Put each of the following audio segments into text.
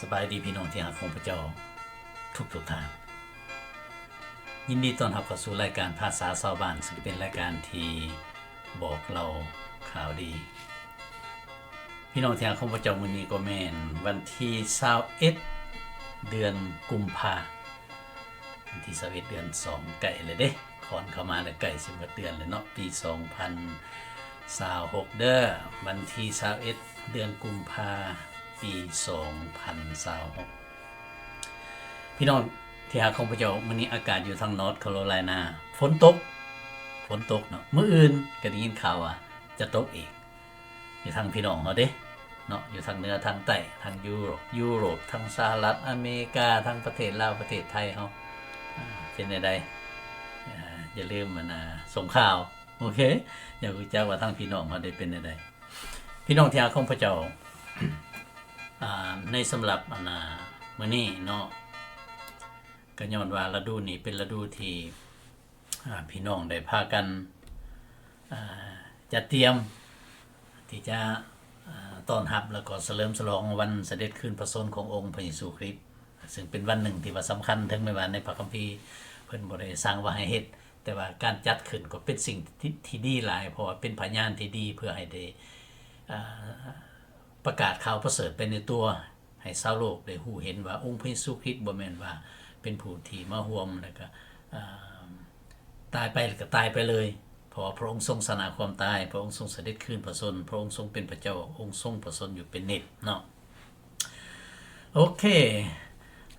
ສະບາຍດີພີ່ນ້ອງທີ່ຮັກຂອງພະເຈົ້າທຸກໆທ່ານ. ຍິນດີຕ້ອນຮັບເຂົ້າສູ່ລາຍການພາສາຊາວບ້ານ, ຊຶ່ງເປັນລາຍການທີ່ບອກເລົ່າຂ່າວດີ. ພີ່ນ້ອງທີ່ຮັກຂອງພະເຈົ້າ, ມື້ນີ້ກໍແມ່ນວັນທີຊາວເອັດ ເດືອນກຸມພາ, ວັນທີຊາວເອັດ ເດືອນສອງ ໃກ້ແລ້ວເດ້, ຄ່ອນເຂົ້າມາແລ້ວ, ໃກ້ຊິໝົດເດືອນແລ້ວເນາະ, ປີສອງພັນຊາວຫົກເດີ້, ວັນທີຊາວເອັດ ເດືອນກຸມພາ ປີສອງພັນຊາວຫົກ. ພີ່ນ້ອງທີ່ຮັກຂອງພະເຈົ້າ, ມື້ນີ້ອາກາດຢູ່ທາງ North Carolina ຝົນຕົກ, ຝົນຕົກເນາະ, ມື້ອື່ນກໍໄດ້ຍິນຂ່າວວ່າຈະຕົກອີກ. ຢູ່ທາງພີ່ນ້ອງເຮົາເດ້ເນາະ, ຢູ່ທາງເໜືອທາງໃຕ້, ທາງຢູໂຣບ, ຢູໂຣບ, ທາງສະຫະລັດອາເມລິກາ, ທາງປະເທດລາວ, ປະເທດໄທເຮົາ, ອາ, ເປັນແນວໃດ? ອາ, ຢ່າລືມ ອັນນ່າ ສົ່ງຂ່າວ, ໂອເຄ, ຢາກຮູ້ຈັກວ່າທາງພີ່ນ້ອງເຮົາໄດ້ເປັນແນວໃດ. ພີ່ນ້ອງທີ່ຮັກຂອງພະເຈົ້າ, ອາ, ໃນສຳລັບ ອັນນ່າ ມື້ນີ້ເນາະ, ກໍຍ້ອນວ່າລະດູນີ້ເປັນລະດູທີ່ ອາ ພີ່ນ້ອງໄດ້ພາກັນ ອາ ຈັດຕຽມທີ່ຈະ ອາ ຕ້ອນຮັບ ແລ້ວກໍສະເຫຼີມສະຫຼອງວັນສະເດັດຄືນພະຊົນຂອງອົງພະເຢຊູຄຣິດ, ຊຶ່ງເປັນວັນໜຶ່ງທີ່ວ່າສຳຄັນ, ເຖິງແມ່ນວ່າໃນພະຄຳພີເພິ່ນບໍ່ໄດ້ສັ່ງວ່າໃຫ້ເຮັດ, ແຕ່ວ່າການຈັດຂຶ້ນກໍເປັນສິ່ງທີ່ ທີ່ດີຫຼາຍ, ເພາະວ່າເປັນພະຍານທີ່ດີເພື່ອໃຫ້ໄດ້ ອາ ປະກາດຂ່າວປະເສີດໄປໃນຕົວ ໃຫ້ຊາວໂລກໄດ້ຮູ້ເຫັນວ່າອົງພະເຢຊູຄຣິດບໍ່ແມ່ນວ່າເປັນຜູ້ທີ່ມາຮ່ວມແລ້ວກະ ອາ ຕາຍໄປແລ້ວກະຕາຍໄປເລີຍ, ເພາະວ່າພະອົງຊົງຊະນະຄວາມຕາຍ, ພະອົງຊົງສະເດັດຄືນພະຊົນ, ພະອົງຊົງເປັນພະເຈົ້າ, ອົງຊົງພະຊົນຢູ່ເປັນນິດເນາະ. ໂອເຄ,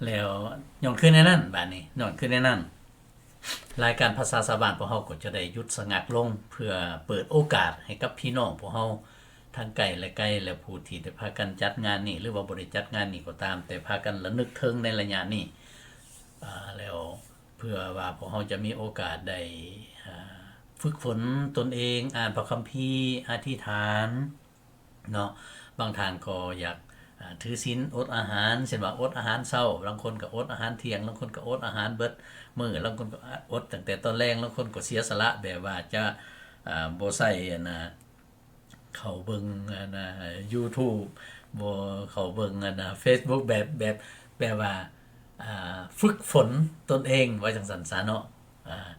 ແລ້ວຍ້ອນຄືນແນວນັ້ນ, ບາດນີ້ຍ້ອນຄືນແນວນັ້ນ, ລາຍການພາສາຊາວບ້ານພວກເຮົາກໍຈະໄດ້ຢຸດສະງັກລົງ ເພື່ອເປີດໂອກາດໃຫ້ກັບພີ່ນ້ອງພວກເຮົາທັງໃກ້ແລະໄກ ແລະ ຜູ້ທີ່ໄດ້ພາກັນຈັດງານນີ້ ຫຼືວ່າບໍ່ໄດ້ຈັດງານນີ້ກໍຕາມ, ແຕ່ພາກັນລະນຶກເຖິງໃນໄລຍະນີ້, ອາ, ແລ້ວເພື່ອວ່າພວກເຮົາຈະມີໂອກາດໄດ້, ອາ, ຝຶກຝົນຕົນເອງ, ອ່ານພະຄຳພີ, ອະທິຖານ ເນາະ, ບາງທ່ານກໍຢາກ ອາ ຖືສິນ ອົດອາຫານ, ເຊັ່ນວ່າອົດອາຫານເຊົ້າ, ລາງຄົນກໍອົດອາຫານທ່ຽງ, ລາງຄົນກໍອົດອາຫານເບິດມື້, ລາງຄົນກໍ ອາ ອົດຕັ້ງແຕ່ຕອນແລງ, ລາງຄົນກໍເສຍສະຫຼະແບບວ່າຈະ ອາ ບໍ່ໃຊ້ ອັນນ່າ ເຂົ້າເບິ່ງ ອັນນ່າ YouTube, ບໍ່ເຂົ້າເບິ່ງ ອັນນ່າ Facebook ແບບ ແບບ ແບບວ່າ ອາ ຝຶກຝົນຕົນເອງ ວ່າຈັ່ງຊັ້ນຊະເນາະ. ອາ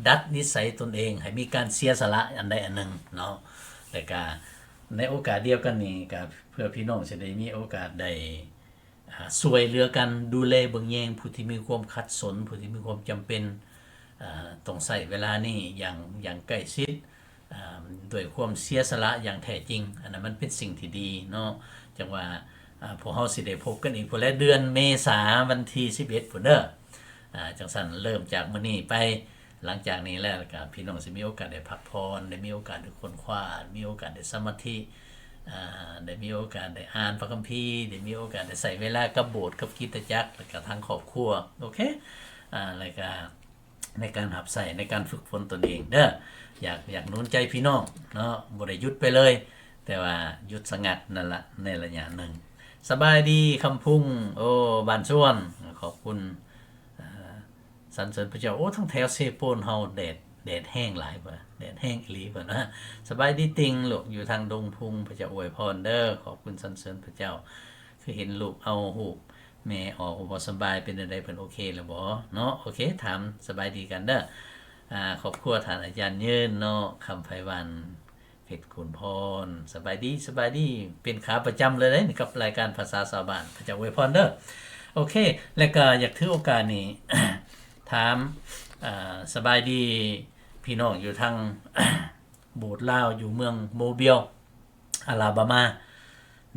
ດັດນິໄສຕົນເອງໃຫ້ມີການເສຍສະຫຼະອັນໃດອັນໜຶ່ງເນາະ, ແລະກະໃນໂອກາດດຽວກັນນີ້ ກະເພື່ອພີ່ນ້ອງຊິໄດ້ມີໂອກາດໄດ້ ອາ ຊ່ວຍເຫຼືອກັນ ດູແລເບິ່ງແຍງຜູ້ທີ່ມີຄວາມຂັດສົນ, ຜູ້ທີ່ມີຄວາມຈຳເປັນ, ອາ ຕ້ອງໃຊ້ເວລານີ້ຢ່າງ ຢ່າງໃກ້ຊິດ ອາ ດ້ວຍຄວາມເສຍສະຫຼະຢ່າງແທ້ຈິງ, ອັນນັ້ນມັນເປັນສິ່ງທີ່ດີເນາະ. ຈັ່ງວ່າ ອາ ພວກເຮົາຊິໄດ້ພົບກັນອີກພຸ້ນແຫຼະ ເດືອນເມສາ ວັນທີສິບເອັດພຸ້ນເດີ. ອາ ຈັ່ງຊັ້ນເລີ່ມຈາກມື້ນີ້ໄປ, ຫຼັງຈາກນີ້ແລ້ວ ແລ້ວກະພີ່ນ້ອງຊິມີໂອກາດໄດ້ພັກຜ່ອນ, ໄດ້ມີໂອກາດໄດ້ຄົ້ນຄວ້າ, ມີໂອກາດໄດ້ສະມາທິ, ອາ ໄດ້ມີໂອກາດໄດ້ອ່ານພະຄຳພີ, ໄດ້ມີໂອກາດໄດ້ໃຊ້ເວລາກັບໂບດ, ກັບຄຣິສຕະຈັກ, ແລ້ວກະທັງຄອບຄົວ, ໂອເຄ, ອາ ແລ້ວກະ ໃນການຮັບໃຊ້, ໃນການຝຶກຝົນຕົນເອງເດີ. ຢາກ ຢາກໜູນໃຈພີ່ນ້ອງເນາະ, ບໍ່ໄດ້ຢຸດໄປເລີຍ, ແຕ່ວ່າຢຸດສະງັກນັ້ນລະ ໃນໄລຍະໜຶ່ງ. ສະບາຍດີຄຳພຸງ, ໂອ້ ບ້ານສວນ, ຂອບຄຸນ, ອາ ສັນເສີນພະເຈົ້າ. ໂອ້ ທາງແຖວເຊໂປນເຮົາແດດ ແດດແຮງຫຼາຍເພິ່ນ, ແດດແຮງອີ່ຫຼີເພິ່ນ. ສະບາຍດີຕິ່ງລູກ, ຢູ່ທາງດົງພຸງ, ພະເຈົ້າອວຍພອນເດີ. ຂອບຄຸນສັນເສີນພະເຈົ້າ. ຄືເຫັນລູກເອົາຮູບ ແມ່ອອກບໍ່ສະບາຍ ເປັນຈັ່ງໃດ ເພິ່ນໂອເຄແລ້ວບໍ່ເນາະ? ໂອເຄ ຖາມສະບາຍດີກັນເດີ. ອາ ຄອບຄົວທ່ານອາຈານຍືນເນາະ, ຄຳໄພວັນ ເພັດຄູນພອນ, ສະບາຍດີ ສະບາຍດີ. ເປັນຂາປະຈຳເລີຍເດ້ນີ້ ກັບລາຍການພາສາຊາວບ້ານ, ພະເຈົ້າອວຍພອນເດີ. ໂອເຄ ແລ້ວກໍຢາກຖືໂອກາດນີ້ ຖາມ ອາ ສະບາຍດີພີ່ນ້ອງຢູ່ທາງ ໂບດລາວຢູ່ເມືອງໂມບິວ ອາລາບາມາ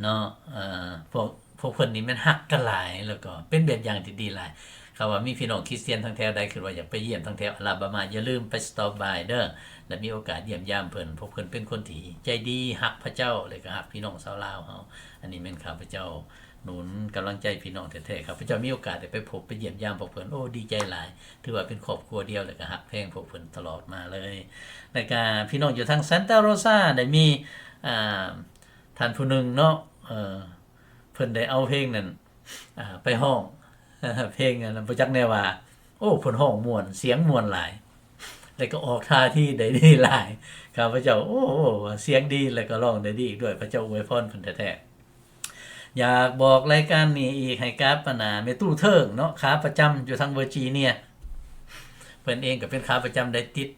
ເນາະ. ເອີ ພວກ ພວກເພິ່ນນີ້ແມ່ນຮັກກັນຫຼາຍ ແລ້ວກໍເປັນແບບຢ່າງທີ່ດີຫຼາຍ. ຖ້າວ່າມີພີ່ນ້ອງຄຣິສຕຽນທາງແຖວໃດ ຄິດວ່າຢາກໄປຢ້ຽມທາງແຖວອາລາບາມາ ຢ່າລືມໄປ stop by ເດີ ແລະ ມີໂອກາດຢ້ຽມຢາມເພິ່ນ. ພວກເພິ່ນເປັນຄົນທີ່ໃຈດີ ຮັກພະເຈົ້າ ແລະ ກໍຮັກພີ່ນ້ອງຊາວລາວເຮົາ. ອັນນີ້ແມ່ນຂ້າພະເຈົ້າໜູນກຳລັງໃຈພີ່ນ້ອງແທ້ໆ. ຂ້າພະເຈົ້າມີໂອກາດໄດ້ໄປພົບໄປຢ້ຽມຢາມພວກເພິ່ນ ໂອ້ ດີໃຈຫຼາຍ. ຖືວ່າເປັນຄອບຄົວດຽວ ແລ້ວກໍຮັກແພງພວກເພິ່ນຕະຫຼອດມາເລີຍ. ແລ້ວກໍພີ່ນ້ອງຢູ່ທາງ Santa Rosa ໄດ້ມີ ອ່າ ທ່ານຜູ້ໜຶ່ງເນາະ ເອີ ເພິ່ນໄດ້ເອົາເພງນັ້ນ ອ່າ ໄປຮ້ອງ ເພງອັນນັ້ນ ບໍ່ຈັກແນວວ່າ ໂອ້ ເພິ່ນຮ້ອງມ່ວນ ສຽງມ່ວນຫຼາຍ ແລ້ວກໍອອກທ່າທີໄດ້ດີຫຼາຍ. ຂ້າພະເຈົ້າ ໂອ້ ສຽງດີ ແລ້ວກໍຮ້ອງໄດ້ດີອີກດ້ວຍ. ພະເຈົ້າອວຍພອນເພິ່ນແທ້ໆ. ຢາກບອກລາຍການນີ້ອີກ ໃຫ້ກັບອັນນ່າ ແມ່ຕູ້ເທີງເນາະ ຂາປະຈຳຢູ່ທາງເວີຈີເນຍ. ເພິ່ນເອງກໍເປັນຂາປະຈຳ ໄດ້ຕິດ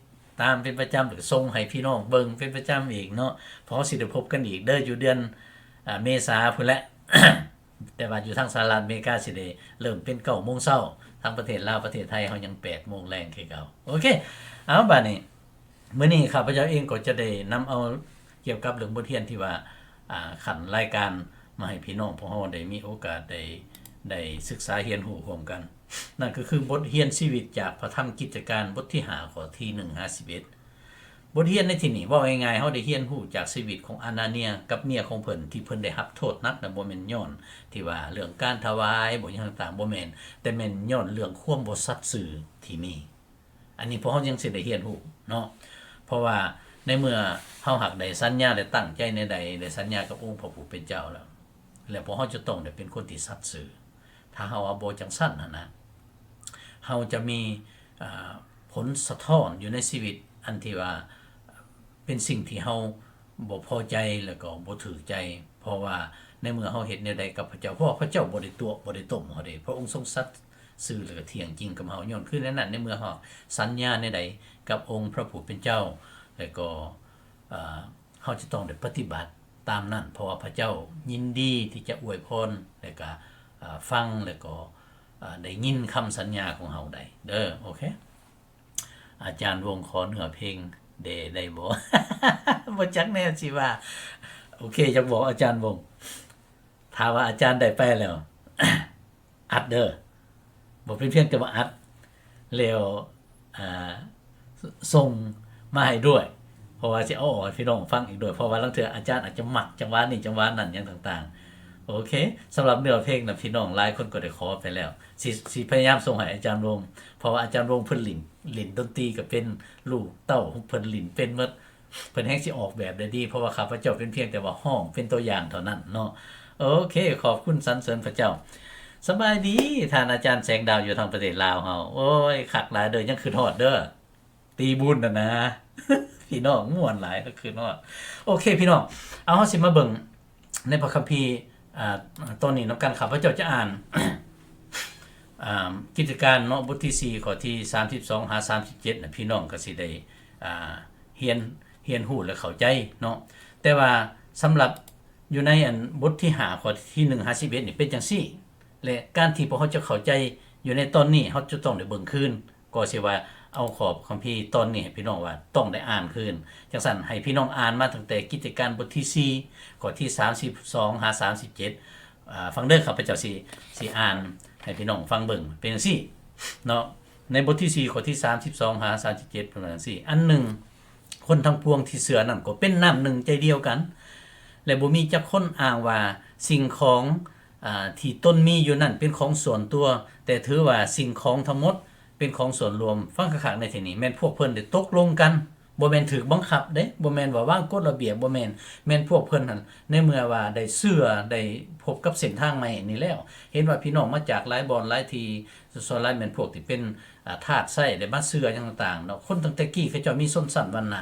ຕາມເປັນປະຈຳ ແລ້ວກໍສົ່ງໃຫ້ພີ່ນ້ອງເບິ່ງເປັນປະຈຳອີກເນາະ. ເພາະເຮົາຊິໄດ້ພົບກັນອີກເດີ ຢູ່ເດືອນ ອາ ເມສາພຸ້ນແຫຼະ. ແຕ່ວ່າຢູ່ທາງສະຫະລັດອາເມລິກາຊິໄດ້ເລີ່ມເປັນເກົ້າໂມງເຊົ້າ, ທາງປະເທດລາວ ປະເທດໄທເຮົາຍັງແປດໂມງແລງຄືເກົ່າ. ໂອເຄ ເອົາ ບາດນີ້ ມື້ນີ້ຂ້າພະເຈົ້າເອງກໍຈະໄດ້ນຳເອົາກ່ຽວກັບເລື່ອງບົດຮຽນທີ່ວ່າ ອາ ຂັ້ນລາຍການມາໃຫ້ພີ່ນ້ອງພວກເຮົາໄດ້ມີໂອກາດໄດ້ ໄດ້ສຶກສາຮຽນຮູ້ຮ່ວມກັນ. ນັ້ນກໍຄືບົດຮຽນຊີວິດຈາກພະທຳກິດຈະການ ບົດທີຫ້າ ຂໍ້ທີໜຶ່ງຫາສິບເອັດ. ບົດຮຽນໃນທີ່ນີ້ ເວົ້າງ່າຍໆ ເຮົາໄດ້ຮຽນຮູ້ຈາກຊີວິດຂອງອານາເນຍກັບເມຍຂອງເພິ່ນ ທີ່ເພິ່ນໄດ້ຮັບໂທດໜັກນະ ບໍ່ແມ່ນຍ້ອນທີ່ວ່າເລື່ອງການຖວາຍ ບໍ່ຫຍັງຕ່າງໆ ບໍ່ແມ່ນ, ແຕ່ແມ່ນຍ້ອນເລື່ອງຄວາມບໍ່ສັດຊື່ທີ່ມີ. ອັນນີ້ພວກເຮົາຍັງຊິໄດ້ຮຽນຮູ້ເນາະ ເພາະວ່າໃນເມື່ອເຮົາຫາກໄດ້ສັນຍາ ແລະ ຕັ້ງໃຈແນວໃດ ໄດ້ສັນຍາກັບອົງພະຜູ້ເປັນເຈົ້າແລ້ວ ແລ້ວພວກເຮົາຈະຕ້ອງໄດ້ເປັນຄົນທີ່ສັດຊື່. ຖ້າເຮົາວ່າບໍ່ຈັ່ງຊັ້ນຫັ້ນນະ ເຮົາຈະມີ ອາ ຜົນສະທ້ອນຢູ່ໃນຊີວິດ ອັນທີ່ວ່າເປັນສິ່ງທີ່ເຮົາບໍ່ພໍໃຈ ແລ້ວກໍບໍ່ຖືກໃຈ. ເພາະວ່າໃນເມື່ອເຮົາເຮັດແນວໃດກັບພະເຈົ້າ ເພາະວ່າພະເຈົ້າບໍ່ໄດ້ຕົວະ ບໍ່ໄດ້ຕົ້ມເຮົາເດ້, ພະອົງຊົງສັດຊື່ ແລ້ວກໍທ່ຽງຈິງກັບເຮົາ. ຍ້ອນຄືແນວນັ້ນ ໃນເມື່ອເຮົາສັນຍາແນວໃດກັບອົງພະຜູ້ເປັນເຈົ້າ ແລ້ວກໍ ເອີ ເຮົາຈະຕ້ອງໄດ້ປະຕິບັດຕາມນັ້ນ ເພາະວ່າພະເຈົ້າຍິນດີທີ່ຈະອວຍພອນ ແລະກະ ເອີ ຟັງ ແລະກໍ ເອີ ໄດ້ຍິນຄຳສັນຍາຂອງເຮົາໄດ້ເດີ. ໂອເຄ ອາຈານວົງຂໍເນື້ອເພງແດ່ໄດ້ບໍ່? ບໍ່ຈັກແນວຊິວ່າ. ໂອເຄ ຢາກບອກອາຈານວົງ ຖ້າວ່າອາຈານໄດ້ໄປແລ້ວ ອັດເດີ ບໍ່ເປັນພຽງແຕ່ວ່າອັດ ແລ້ວ ອາ ສົ່ງມາໃຫ້ດ້ວຍ ເພາະວ່າຊິເອົາອອກໃຫ້ພີ່ນ້ອງຟັງອີກດ້ວຍ ເພາະວ່າລາງເທື່ອອາຈານອາດຈະມັກຈັງຫວະນີ້ຈັງຫວະນັ້ນຫຍັງຕ່າງໆ. ໂອເຄ ສຳລັບເນື້ອເພງນະ ພີ່ນ້ອງຫຼາຍຄົນກໍໄດ້ຂໍໄປແລ້ວ ຊິ ຊິພະຍາຍາມສົ່ງໃຫ້ອາຈານວົງ ເພາະວ່າອາຈານວົງເພິ່ນຫຼິ້ນ ຫຼິ້ນດົນຕີກໍເປັນ ລູກເຕົ້າຂອງເພິ່ນຫຼິ້ນເປັນໝົດ. ເພິ່ນແຮ່ງຊິອອກແບບໄດ້ດີ ເພາະວ່າຂ້າພະເຈົ້າເປັນພຽງແຕ່ວ່າຮ້ອງເປັນຕົວຢ່າງເທົ່ານັ້ນເນາະ. ໂອເຄ ຂອບຄຸນສັນເສີນພະເຈົ້າ. ສະບາຍດີທ່ານອາຈານແສງດາວຢູ່ທາງປະເທດລາວເຮົາ. ໂອ້ຍ ຄັກຫຼາຍເດີ ຍັງຄຶດຮອດເດີ ຕີບຸນຫັ້ນນະ ພີ່ນ້ອງມ່ວນຫຼາຍ ຄຶດຮອດ. ໂອເຄ ພີ່ນ້ອງ ເອົາ ເຮົາຊິມາເບິ່ງ ໃນພະຄຳພີ ອາ ຕອນນີ້ນຳກັນ ຂ້າພະເຈົ້າຈະອ່ານ ອາ ກິດຈະການເນາະ ບົດທີສີ່ ຂໍ້ທີສາມສິບສອງຫາສາມສິບເຈັດນະ ພີ່ນ້ອງກໍຊິໄດ້ ອາ ຮຽນ ຮຽນຮູ້ ແລະ ເຂົ້າໃຈເນາະ. ແຕ່ວ່າສຳລັບຢູ່ໃນອັນບົດທີຫ້າ ຂໍ້ທີໜຶ່ງຫາສິບເອັດນີ້ເປັນຈັ່ງຊີ້ ແລະ ການທີ່ພວກເຮົາຈະເຂົ້າໃຈຢູ່ໃນຕອນນີ້ ເຮົາຈະຕ້ອງໄດ້ເບິ່ງຄືນ ກໍຊິວ່າເອົາຂໍ້ຄຳພີຕອນນີ້ໃຫ້ພີ່ນ້ອງວ່າຕ້ອງໄດ້ອ່ານຄືນ. ຈັ່ງຊັ້ນໃຫ້ພີ່ນ້ອງອ່ານມາຕັ້ງແຕ່ກິດຈະການບົດທີສີ່ ຂໍ້ທີສາມສິບສອງຫາສາມສິບເຈັດ. ອາ ຟັງເດີ ຂ້າພະເຈົ້າຊິ ຊິອ່ານໃຫ້ພີ່ນ້ອງຟັງເບິ່ງ ເປັນຈັ່ງຊີ້ເນາະ. ໃນບົດທີສີ່ ຂໍ້ທີສາມສິບສອງຫາສາມສິບເຈັດ ເພິ່ນວ່າຈັ່ງຊີ້ ອັນໜຶ່ງ ຄົນທັງປວງທີ່ເຊື່ອນັ້ນກໍເປັນນ້ຳໜຶ່ງໃຈດຽວກັນ ແລະ ບໍ່ມີຈັກຄົນອ້າງວ່າສິ່ງຂອງ ອາ ທີ່ຕົນມີຢູ່ນັ້ນເປັນຂອງສ່ວນຕົວ, ແຕ່ຖືວ່າສິ່ງຂອງທັງໝົດເປັນຂອງສ່ວນລວມ. ຟັງຄັກໆໃນທີ່ນີ້ ແມ່ນພວກເພິ່ນໄດ້ຕົກລົງກັນ, ບໍ່ແມ່ນຖືກບັງຄັບເດ້, ບໍ່ແມ່ນວ່າວາງກົດລະບຽບ, ບໍ່ແມ່ນ, ແມ່ນພວກເພິ່ນຫັ້ນ ໃນເມື່ອວ່າໄດ້ເຊື່ອ, ໄດ້ພົບກັບເສັ້ນທາງໃໝ່ນີ້ແລ້ວ, ເຫັນວ່າພີ່ນ້ອງມາຈາກຫຼາຍບ່ອນຫຼາຍທີ່, ສ່ວນຫຼາຍແມ່ນພວກທີ່ເປັນ ອາ ທາດໃຊ້ ໄດ້ມາເຊື່ອຫຍັງຕ່າງໆເນາະ. ຄົນຕັ້ງແຕ່ກີ້ເຂົາເຈົ້າມີຊົນຊັ້ນວັນນະ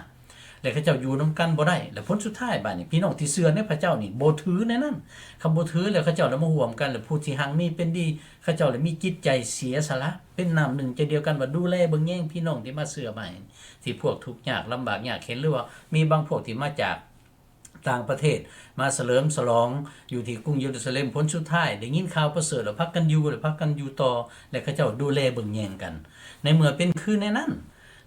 ແລະ ເຂົາເຈົ້າຢູ່ນຳກັນບໍ່ໄດ້ ແລະ ຜົນສຸດທ້າຍບາດນີ້ ພີ່ນ້ອງທີ່ເຊື່ອໃນພະເຈົ້ານີ້ບໍ່ຖືໃນນັ້ນ. ຄັນບໍ່ຖືແລ້ວ ເຂົາເຈົ້າລະມາຮ່ວມກັນ ແລະ ຜູ້ທີ່ຮັ່ງມີເປັນດີ ເຂົາເຈົ້າລະມີຈິດໃຈເສຍສະຫຼະ ເປັນນ້ຳໜຶ່ງໃຈດຽວກັນ ວ່າດູແລເບິ່ງແຍງພີ່ນ້ອງທີ່ມາເຊື່ອໃໝ່ ທີ່ພວກທຸກຍາກລຳບາກຍາກເຂັນ ຫຼືວ່າມີບາງພວກທີ່ມາຈາກ ຕ່າງປະເທດມາສະເຫຼີມສະຫຼອງຢູ່ທີ່ກຸງເຢຣູຊາເລັມ. ຜົນສຸດທ້າຍໄດ້ຍິນຂ່າວປະເສີດແລ້ວ ພາກັນຢູ່ ແລະ ພາກັນຢູ່ຕໍ່ ແລະ ເຂົາເຈົ້າດູແລເບິ່ງແຍງກັນ. ໃນເມື່ອເປັນຄືແນວນັ້ນ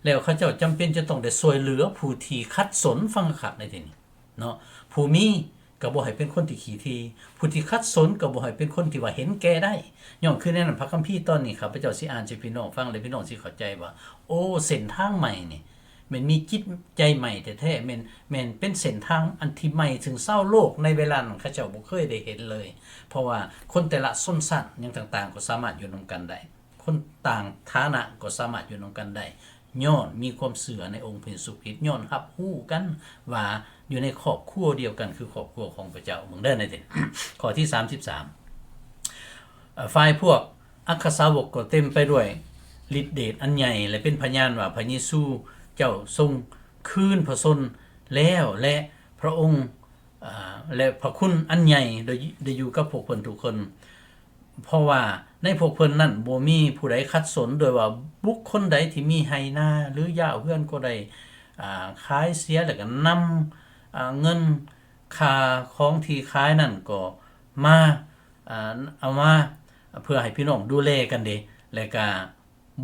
ແລ້ວ ເຂົາເຈົ້າຈຳເປັນຈະຕ້ອງໄດ້ຊ່ວຍເຫຼືອຜູ້ທີ່ຂັດສົນ. ຟັງຄັກໆໃນທີ່ນີ້ເນາະ, ຜູ້ມີກໍບໍ່ໃຫ້ເປັນຄົນທີ່ຂີ້ຖີ່, ຜູ້ທີ່ຂັດສົນກໍບໍ່ໃຫ້ເປັນຄົນທີ່ວ່າເຫັນແກ່ໄດ້. ຍ້ອນຄືແນວນັ້ນ ພະຄຳພີຕອນນີ້ ຂ້າພະເຈົ້າຊິອ່ານໃຫ້ພີ່ນ້ອງຟັງ ແລະ ພີ່ນ້ອງຊິເຂົ້າໃຈວ່າ ໂອ້ ເສັ້ນທາງໃໝ່ນີ້ ແມ່ນມີຈິດໃຈໃໝ່ແທ້ໆ, ແມ່ນ, ແມ່ນເປັນເສັ້ນທາງອັນທີ່ໃໝ່ເຖິງຊາວໂລກໃນເວລານັ້ນ ເຂົາເຈົ້າບໍ່ເຄີຍໄດ້ເຫັນເລີຍ. ເພາະວ່າຄົນແຕ່ລະຊົນຊັ້ນຫຍັງຕ່າງໆ ກໍສາມາດຢູ່ນຳກັນໄດ້, ຄົນຕ່າງຖານະກໍສາມາດຢູ່ນຳກັນໄດ້, ຍ້ອນມີຄວາມເຊື່ອໃນອົງພະເຢຊູຄຣິດ, ຍ້ອນຮັບຮູ້ກັນວ່າຢູ່ໃນຄອບຄົວດຽວກັນ ຄືຄອບຄົວຂອງພະເຈົ້າ. ເບິ່ງເດີໃນທີ່ ຂໍ້ທີສາມສິບສາມ ເອີ ຝ່າຍພວກອັກຄະສາວົກກໍເຕັມໄປດ້ວຍລິດເດດອັນໃຫຍ່ ແລະ ເປັນພະຍານວ່າພະເຢຊູເຈົ້າຊົງຄືນພະຊົນແລ້ວ ແລະ ພະອົງ ອາ ແລະ ພະຄຸນອັນໃຫຍ່ໄດ້ ໄດ້ຢູ່ກັບພວກເພິ່ນທຸກຄົນ, ເພາະວ່າໃນພວກເພິ່ນນັ້ນບໍ່ມີຜູ້ໃດຂັດສົນດ້ວຍວ່າບຸກຄົນໃດທີ່ມີໄຮ່ນາ ຫຼື ຢາວເຮືອນກໍໄດ້ ອາ ຂາຍເສຍ ແລ້ວກໍນຳ ອາ ເງິນຄ່າຂອງທີ່ຂາຍນັ້ນກໍມາ ອາ ເອົາມາເພື່ອໃຫ້ພີ່ນ້ອງດູແລກັນເດ ແລ້ວກະ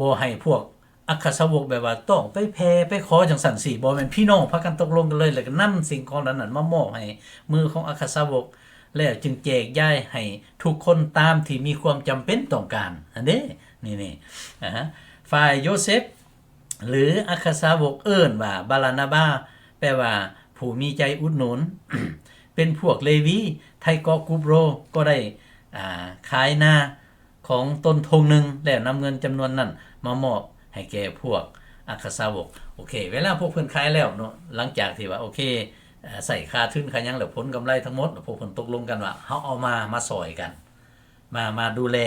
ບໍ່ໃຫ້ພວກອັກຄະສາວົກແບບວ່າຕ້ອງໄປແຜ່ໄປຂໍຈັ່ງຊັ້ນຊີ້, ບໍ່ແມ່ນ, ພີ່ນ້ອງພາກັນຕົກລົງກັນເລີຍ ແລ້ວກໍນຳສິ່ງຂອງເຫຼົ່ານັ້ນມາມອບໃຫ້ມືຂອງອັກຄະສາວົກ ແລ້ວຈຶ່ງແຈກຢາຍໃຫ້ທຸກຄົນຕາມທີ່ມີຄວາມຈຳເປັນຕ້ອງການຫັ້ນເດ້. ນີ້ໆ ອາ ຝ່າຍໂຢເຊັບ ຫຼື ອັກຄະສາວົກເອີ້ນວ່າບາລານາບາ ແປວ່າຜູ້ມີໃຈອຸດໜູນ, ເປັນພວກເລວີ ໄທເກາະກຸບໂຣ ກໍໄດ້ ອາ ຂາຍນາ ຂອງຕົນທົ່ງໜຶ່ງ ແລ້ວນຳເງິນຈຳນວນນັ້ນມາມອບໃຫ້ແກ່ພວກອັກຄະສາວົກ. ໂອເຄ, ເວລາພວກເພິ່ນຂາຍແລ້ວເນາະ, ຫຼັງຈາກທີ່ວ່າ ໂອເຄ, ເອີ່, ໃຊ້ຄ່າທຶນຄ່າຫຍັງແລ້ວ ຜົນກຳໄລທັງໝົດ, ພວກເພິ່ນຕົກລົງກັນວ່າ ເຮົາເອົາມາ, ມາຊ່ອຍກັນ, ມາ, ມາດູແລ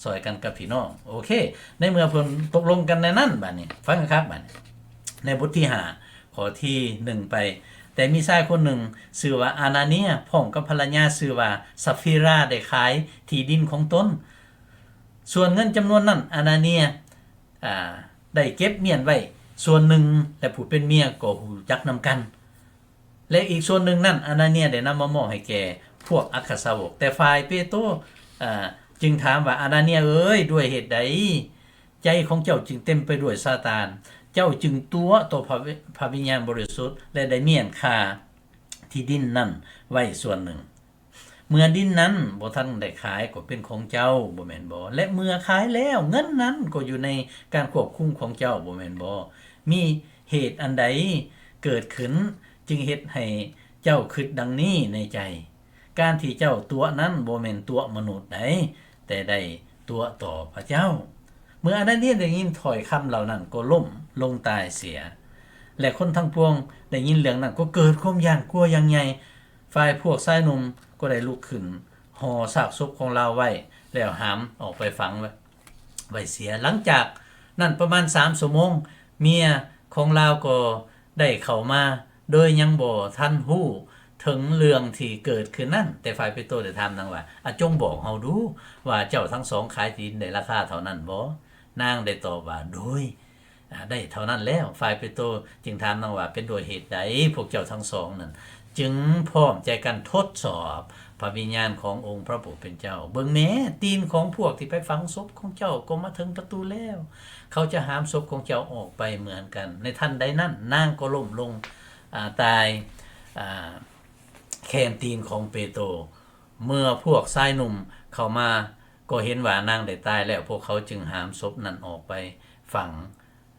ຊ່ອຍກັນກັບພີ່ນ້ອງ. ໂອເຄ, ໃນເມື່ອເພິ່ນຕົກລົງກັນແນວນັ້ນ, ບາດນີ້ ຟັງຄັກ, ບາດນີ້ ໃນບົດທີຫ້າ ຂໍ້ທີໜຶ່ງໄປ, ແຕ່ມີຊາຍຄົນໜຶ່ງຊື່ວ່າອານາເນຍ ພ້ອມກັບພັນລະຍາຊື່ວ່າຊາຟີຣາ ໄດ້ຂາຍທີ່ດິນຂອງຕົນ ສ່ວນເງິນຈຳນວນນັ້ນ ອານາເນຍ ອາ ໄດ້ເກັບມ້ຽນໄວ້ສ່ວນໜຶ່ງ ແລະ ຜູ້ເປັນເມຍກໍຮູ້ຈັກນຳກັນ ແລະ ອີກສ່ວນໜຶ່ງນັ້ນ ອານາເນຍໄດ້ນຳມາມອບໃຫ້ແກ່ພວກອັກຄະສາວົກ. ແຕ່ຝ່າຍເປໂຕ ອາ ຈຶ່ງຖາມວ່າ, ອານາເນຍເອີຍ, ດ້ວຍເຫດໃດ ໃຈຂອງເຈົ້າຈຶ່ງເຕັມໄປດ້ວຍຊາຕານ? ເຈົ້າຈຶ່ງຕົວະຕໍ່ພະ ພະວິນຍານບໍລິສຸດ ແລະ ໄດ້ມ້ຽນຄ່າທີ່ດິນນັ້ນໄວ້ສ່ວນໜຶ່ງ. ເມື່ອດິນນັ້ນບໍ່ທັນໄດ້ຂາຍກໍເປັນຂອງເຈົ້າ, ບໍ່ແມ່ນບໍ? ແລະ ເມື່ອຂາຍແລ້ວ, ເງິນນັ້ນກໍຢູ່ໃນການຄວບຄຸມຂອງເຈົ້າ, ບໍ່ແມ່ນບໍ? ມີເຫດອັນໃດເກີດຂຶ້ນ ຈຶ່ງເຮັດໃຫ້ເຈົ້າຄິດດັ່ງນີ້ໃນໃຈ? ການທີ່ເຈົ້າຕົວະນັ້ນບໍ່ແມ່ນຕົວະມະນຸດໃດ, ແຕ່ໄດ້ຕົວະຕໍ່ພະເຈົ້າ. ເມື່ອອານາເນຍໄດ້ຍິນຖ້ອຍຄຳເຫຼົ່ານັ້ນ ກໍລົ້ມລົງຕາຍເສຍ, ແລະ ຄົນທັງປວງໄດ້ຍິນເລື່ອງນັ້ນ ກໍເກີດຄວາມຢ້ານກົວຢ່າງໃຫຍ່. ຝ່າຍພວກຊາຍໜຸ່ມກໍໄດ້ລຸກຂຶ້ນຫໍ່ຊາກສົບຂອງລາວໄວ້ ແລ້ວຫາມອອກໄປຝັງໄວ້ ໄວ້ເສຍ. ຫຼັງຈາກນັ້ນປະມານສາມຊົ່ວໂມງ, ເມຍຂອງລາວກໍໄດ້ເຂົ້າມາ ໂດຍຍັງບໍ່ທັນຮູ້ເຖິງເລື່ອງທີ່ເກີດຂຶ້ນນັ້ນ. ແຕ່ຝ່າຍເປໂຕໄດ້ຖາມນາງວ່າ, ອາ, ຈົ່ງບອກເຮົາດູວ່າເຈົ້າທັງສອງຂາຍທີ່ດິນໄດ້ລາຄາເທົ່ານັ້ນບໍ? ນາງໄດ້ຕອບວ່າ, ໂດຍ ອາ ໄດ້ເທົ່ານັ້ນແລ້ວ. ຝ່າຍເປໂຕຈຶ່ງຖາມນາງວ່າ, ເປັນດ້ວຍເຫດໃດພວກເຈົ້າທັງສອງນັ້ນຈຶ່ງພ້ອມໃຈກັນທົດສອບພະວິນຍານຂອງອົງພະຜູ້ເປັນເຈົ້າ? ເບິ່ງແມ້, ຕີນຂອງພວກທີ່ໄປຝັງສົບຂອງເຈົ້າກໍມາເຖິງປະຕູແລ້ວ. ເຂົາຈະຫາມສົບຂອງເຈົ້າອອກໄປເໝືອນກັນ. ໃນທັນໃດນັ້ນ, ນາງກໍລົ້ມລົງ, ອາ, ຕາຍ, ອາ, ແຄມຕີນຂອງເປໂຕ. ເມື່ອພວກຊາຍໜຸ່ມເຂົ້າມາ ກໍເຫັນວ່ານາງໄດ້ຕາຍແລ້ວ. ພວກເຂົາຈຶ່ງຫາມສົບນັ້ນອອກໄປຝັງ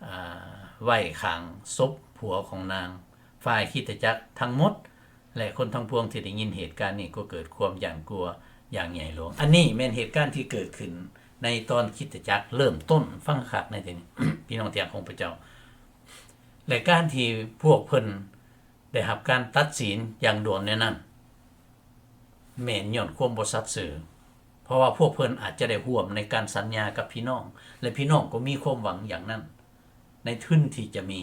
ອາ ໄວ້ຂ້າງສົບຜົວຂອງນາງ. ຝ່າຍຄຣິສຕະຈັກທັງໝົດ ແລະ ຄົນທັງປວງທີ່ໄດ້ຍິນເຫດການນີ້ ກໍເກີດຄວາມຢ້ານກົວຢ່າງໃຫຍ່ຫຼວງ. ອັນນີ້ແມ່ນເຫດການທີ່ເກີດຂຶ້ນໃນຕອນຄຣິສຕະຈັກເລີ່ມຕົ້ນ. ຟັງຄັກໃນທີ່ນີ້ ພີ່ນ້ອງທີ່ຮັກຂອງພະເຈົ້າ, ແລະ ການທີ່ພວກເພິ່ນໄດ້ຮັບການຕັດສິນຢ່າງດ່ວນແນວນັ້ນ ແມ່ນຍ້ອນຄວາມບໍ່ສັດຊື່, ເພາະວ່າພວກເພິ່ນອາດຈະໄດ້ຮ່ວມໃນການສັນຍາກັບພີ່ນ້ອງ ແລະ ພີ່ນ້ອງກໍມີຄວາມຫວັງຢ່າງນັ້ນໃນທຶນທີ່ຈະມີ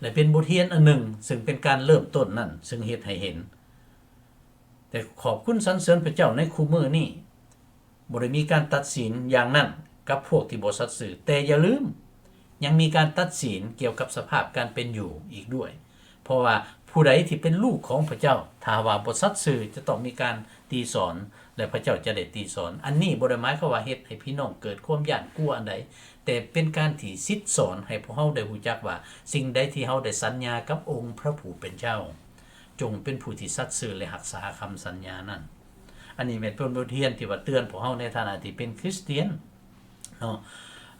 ແລະ ເປັນບົດຮຽນອັນໜຶ່ງ ຊຶ່ງເປັນການເລີ່ມຕົ້ນນັ້ນ ຊຶ່ງເຮັດໃຫ້ເຫັນ. ແຕ່ຂອບຄຸນສັນເສີນພະເຈົ້າ, ໃນຄູ່ມື້ນີ້ບໍ່ໄດ້ມີການຕັດສິນຢ່າງນັ້ນກັບພວກທີ່ບໍ່ສັດຊື່. ແຕ່ຢ່າລືມ, ຍັງມີການຕັດສິນກ່ຽວກັບສະພາບການເປັນຢູ່ອີກດ້ວຍ. ເພາະວ່າຜູ້ໃດທີ່ເປັນລູກຂອງພະເຈົ້າ, ຖ້າວ່າບໍ່ສັດຊື່, ຈະຕ້ອງມີການຕີສອນ ແລະ ພະເຈົ້າຈະໄດ້ຕີສອນ. ອັນນີ້ບໍ່ໄດ້ໝາຍຄວາມວ່າເຮັດໃຫ້ພີ່ນ້ອງເກີດຄວາມຢ້ານກົວອັນໃດ, ແຕ່ເປັນການທີ່ສິດສອນໃຫ້ພວກເຮົາໄດ້ຮູ້ຈັກວ່າ ສິ່ງໃດທີ່ເຮົາໄດ້ສັນຍາກັບອົງພະຜູ້ເປັນເຈົ້າ, ຈົ່ງເປັນຜູ້ທີ່ສັດຊື່ ແລະ ຮັກສາຄຳສັນຍານັ້ນ. ອັນນີ້ແມ່ນເປັນບົດຮຽນທີ່ວ່າເຕືອນພວກເຮົາໃນຖານະທີ່ເປັນຄຣິສຕຽນເນາະ,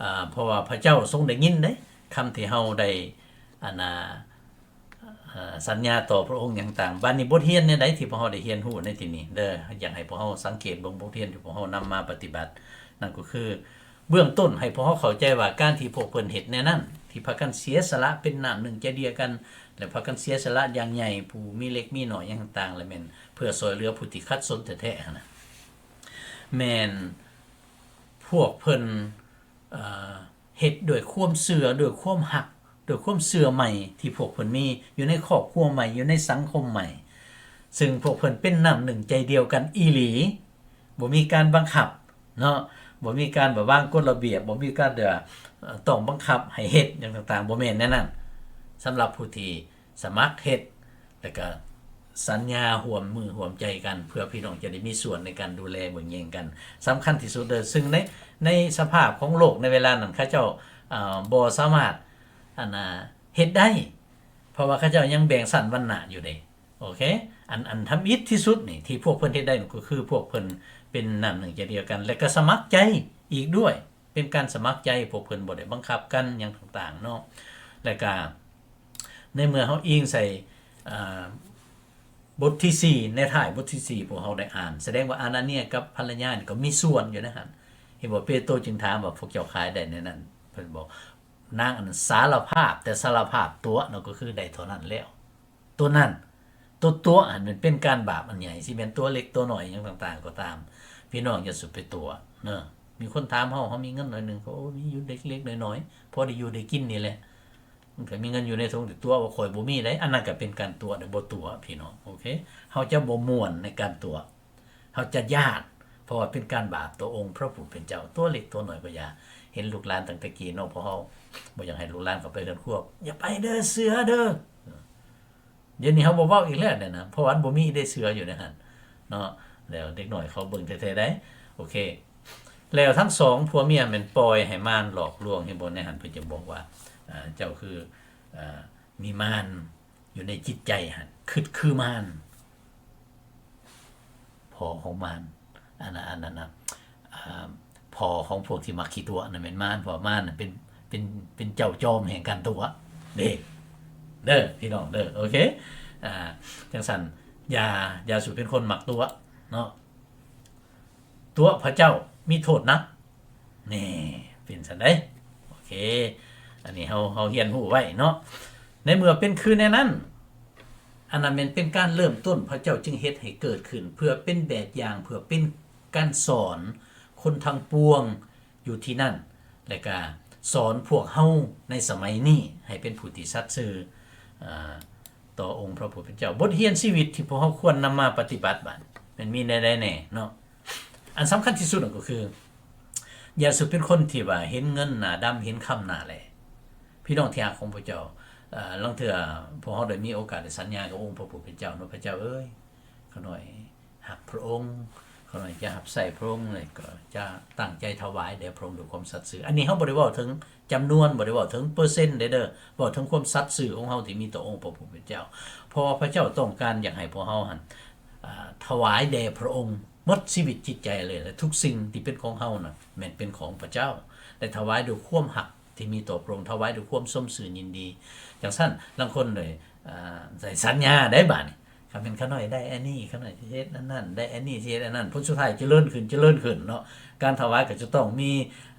ອາ ເພາະວ່າພະເຈົ້າຊົງໄດ້ຍິນເດ້ ຄຳທີ່ເຮົາໄດ້ ອັນນ່າ ເອີ່ ສັນຍາຕໍ່ພະອົງຫຍັງຕ່າງ. ບາດນີ້ບົດຮຽນແນວໃດທີ່ພວກເຮົາໄດ້ຮຽນຮູ້ໃນທີ່ນີ້ເດີ? ຢາກໃຫ້ພວກເຮົາສັງເກດເບິ່ງບົດຮຽນທີ່ພວກເຮົານຳມາປະຕິບັດ, ນັ້ນກໍຄື ເບື້ອງຕົ້ນໃຫ້ພວກເຮົາເຂົ້າໃຈວ່າ ການທີ່ພວກເພິ່ນເຮັດແນວນັ້ນ, ທີ່ພາກັນເສຍສະຫຼະເປັນນ້ຳໜຶ່ງໃຈດຽວກັນ ແລະ ພາກັນເສຍສະຫຼະຢ່າງໃຫຍ່, ຜູ້ມີເລັກມີໜ້ອຍຫຍັງຕ່າງໆ ລະແມ່ນເພື່ອຊ່ວຍເຫຼືອຜູ້ທີ່ຂັດສົນແທ້ໆຫັ້ນນະ, ແມ່ນພວກເພິ່ນ ເອີ່ ເຮັດດ້ວຍຄວາມເຊື່ອ, ດ້ວຍຄວາມຮັກ, ດ້ວຍຄວາມເຊື່ອໃໝ່ທີ່ພວກເພິ່ນມີຢູ່ໃນຄອບຄົວໃໝ່, ຢູ່ໃນສັງຄົມໃໝ່. ຊຶ່ງພວກເພິ່ນເປັນນ້ຳໜຶ່ງໃຈດຽວກັນອີ່ຫຼີ, ບໍ່ມີການບັງຄັບເນາະ, ບໍ່ມີການແບບວາງກົດລະບຽບ, ບໍ່ມີການແບບ ເອີ່ ຕ້ອງບັງຄັບໃຫ້ເຮັດຫຍັງຕ່າງໆ, ບໍ່ແມ່ນແນວນັ້ນ. ສຳລັບຜູ້ທີ່ສະໝັກເຮັດ ແລ້ວກະສັນຍາຮ່ວມມືຮ່ວມໃຈກັນ ເພື່ອພີ່ນ້ອງຈະໄດ້ມີສ່ວນໃນການດູແລເບິ່ງແຍງກັນ ສຳຄັນທີ່ສຸດເດີ. ຊຶ່ງໃນ ໃນສະພາບຂອງໂລກໃນເວລານັ້ນ ເຂົາເຈົ້າ ເອີ່ ບໍ່ສາມາດ ອັນນ່າ ເຮັດໄດ້ ເພາະວ່າເຂົາເຈົ້າຍັງແບ່ງຊັ້ນວັນນະຢູ່ເດ້. ໂອເຄ ອັນ ອັນທຳອິດທີ່ສຸດນີ້ ທີ່ພວກເພິ່ນເຮັດໄດ້ກໍຄືພວກເພິ່ນເປັນນ້ຳໜຶ່ງໃຈດຽວກັນ ແລະກໍສະໝັກໃຈອີກດ້ວຍ, ເປັນການສະໝັກໃຈ, ພວກເພິ່ນບໍ່ໄດ້ບັງຄັບກັນຫຍັງຕ່າງໆເນາະ. ແລະກະໃນເມື່ອເຮົາອີງໃສ່ ອ່າ ບົດທີສີ່ ໃນທ້າຍບົດທີສີ່ ພວກເຮົາໄດ້ອ່ານ ສະແດງວ່າອານາເນຍກັບພັນລະຍານີ້ກໍມີສ່ວນຢູ່ໃນຫັ້ນ. ເຫັນບໍ່? ເປໂຕຈຶ່ງຖາມວ່າ ພວກເຈົ້າຂາຍໄດ້ແນວນັ້ນ? ເພິ່ນບອກ ນາງອັນນັ້ນສາລະພາບ, ແຕ່ສາລະພາບຕົວະເນາະ, ກໍຄືໄດ້ເທົ່ານັ້ນແລ້ວ. ຕົວນັ້ນ ຕົວ ຕົວະຫັ້ນມັນເປັນການບາບອັນໃຫຍ່, ຊິແມ່ນຕົວເລັກຕົວນ້ອຍຫຍັງຕ່າງໆກໍຕາມ, ພີ່ນ້ອງຢ່າສູ່ໄປຕົວະເນາະ. ມີຄົນຖາມເຮົາ, ເຮົາມີເງິນໜ້ອຍໜຶ່ງ, ໂອ້ ມີຢູ່ເລັກໆນ້ອຍໆ ພໍໄດ້ຢູ່ໄດ້ກິນນີ້ແຫຼະ, ມັນກໍມີເງິນຢູ່ໃນຖົງ, ແຕ່ຕົວະວ່າຂ້ອຍບໍ່ມີໃດ, ອັນນັ້ນກໍເປັນການຕົວະເດ້, ບໍ່ຕົວະ ພີ່ນ້ອງ. ໂອເຄ ເຮົາຈະບໍ່ມ່ວນໃນການຕົວະ. ເຮົາຈະຢ້ານ, ເພາະວ່າເປັນການບາບຕໍ່ອົງພະຜູ້ເປັນເຈົ້າ. ຕົວເລັກຕົວນ້ອຍກໍຢ່າ. ເຫັນລູກຫຼານຕັ້ງແຕ່ກີ້ເນາະ, ພວກເຮົາບໍ່ຢາກໃຫ້ລູກຫຼານເຂົ້າໄປເຮືອນຄົວ, ຢ່າໄປເດີເສືອເດີ. ດຽວນີ້ເຮົາບໍ່ເວົ້າອີກແລ້ວນີ້ນະ, ເພາະວ່າມັນບໍ່ມີເດ້ເສືອຢູ່ໃນຫັ້ນເນາະ. ແລ້ວເດັກນ້ອຍເຂົາເບິ່ງແທ້ໆໃດ໋. ໂອເຄ ແລ້ວທັງສອງຜົວເມຍແມ່ນປ່ອຍໃຫ້ມານຫຼອກລວງ. ເຫັນບໍ່? ໃນຫັ້ນເພິ່ນຈະບອກວ່າ ອ່າ ເຈົ້າຄື ອ່າ ມີມານ ຢູ່ໃນຈິດໃຈຫັ້ນ ຄິດຄືມານ, ພໍ່ຂອງມານ, ອັນນັ້ນ ອັນນັ້ນນະ ອ່າ ພໍ່ຂອງພວກທີ່ມັກຂີ້ຕົວະນັ້ນແມ່ນມານ, ເພາະວ່າມານນະເປັນ ເປັນ ເປັນເຈົ້າຈອມແຫ່ງການຕົວະເດ້ ເດີພີ່ນ້ອງເດີ. ໂອເຄ ອ່າ ຈັ່ງຊັ້ນ ຢ່າ ຢ່າສູ່ເປັນຄົນມັກຕົວະເນາະ. ຕົວະພະເຈົ້າມີໂທດໜັກ. ນີ້ ເປັນຊັ້ນໃດ໋. ໂອເຄ ອັນນີ້ເຮົາ ເຮົາຮຽນຮູ້ໄວ້ເນາະ. ໃນເມື່ອເປັນຄືແນວນັ້ນ, ອັນນັ້ນແມ່ນເປັນການເລີ່ມຕົ້ນ, ພະເຈົ້າຈຶ່ງເຮັດໃຫ້ເກີດຂຶ້ນ ເພື່ອເປັນແບບຢ່າງ, ເພື່ອເປັນການສອນຄົນທັງປວງຢູ່ທີ່ນັ້ນ, ແລະກະສອນພວກເຮົາໃນສະໄໝນີ້ໃຫ້ເປັນຜູ້ທີ່ສັດຊື່ ອ່າ ຕໍ່ອົງພະຜູ້ເປັນເຈົ້າ. ບົດຮຽນຊີວິດທີ່ພວກເຮົາຄວນນຳມາປະຕິບັດບາດ ແມ່ນມີແນວໃດແດ່ເນາະ? ອັນສຳຄັນທີ່ສຸດນັ້ນກໍຄື ຢ່າສູ່ເປັນຄົນທີ່ວ່າເຫັນເງິນໜ້າດຳ ເຫັນຄຳໜ້າແຫຼ. ພີ່ນ້ອງທີ່ຮັກຂອງພະເຈົ້າ, ເອີ່ ລາງເທື່ອພວກເຮົາໄດ້ມີໂອກາດໄດ້ສັນຍາກັບອົງພະຜູ້ເປັນເຈົ້າເນາະ, ພະເຈົ້າເອີຍ ຂ້ານ້ອຍຮັກພະອົງ, ຂ້ານ້ອຍຈະຮັບໃຊ້ພະອົງ ແລະກໍຈະຕັ້ງໃຈຖວາຍແດ່ພະອົງດ້ວຍຄວາມສັດຊື່. ອັນນີ້ເຮົາບໍ່ໄດ້ເວົ້າເຖິງຈຳນວນ, ບໍ່ໄດ້ເວົ້າເຖິງເປີເຊັນເດ້ເດີ, ເວົ້າເຖິງຄວາມສັດຊື່ຂອງເຮົາທີ່ມີຕໍ່ອົງພະຜູ້ເປັນເຈົ້າ. ເພາະວ່າພະເຈົ້າຕ້ອງການຢາກໃຫ້ພວກເຮົາຫັ້ນ ອ່າ ຖວາຍແດ່ພະອົງໝົດຊີວິດຈິດໃຈເລີຍ, ແລະທຸກສິ່ງທີ່ເປັນຂອງເຮົານະ ແມ່ນເປັນຂອງພະເຈົ້າ, ແລະຖວາຍດ້ວຍຄວາມຮັກທີ່ມີຕໍ່ພະອົງ, ຖວາຍດ້ວຍຄວາມຊົມຊື່ນຍິນດີ. ຈັ່ງຊັ້ນ ລາງຄົນເລີຍ ອ່າ ໄດ້ສັນຍາໄດ້ບາດນີ້, ຄັນແມ່ນຂ້ານ້ອຍໄດ້ອັນນີ້ ຂ້ານ້ອຍຊິເຮັດອັນນັ້ນ, ໄດ້ອັນນີ້ຊິເຮັດອັນນັ້ນ, ຜົນສຸດທ້າຍຈະເລີນຂຶ້ນ ຈະເລີນຂຶ້ນເນາະ. ການຖວາຍກໍຈະຕ້ອງມີ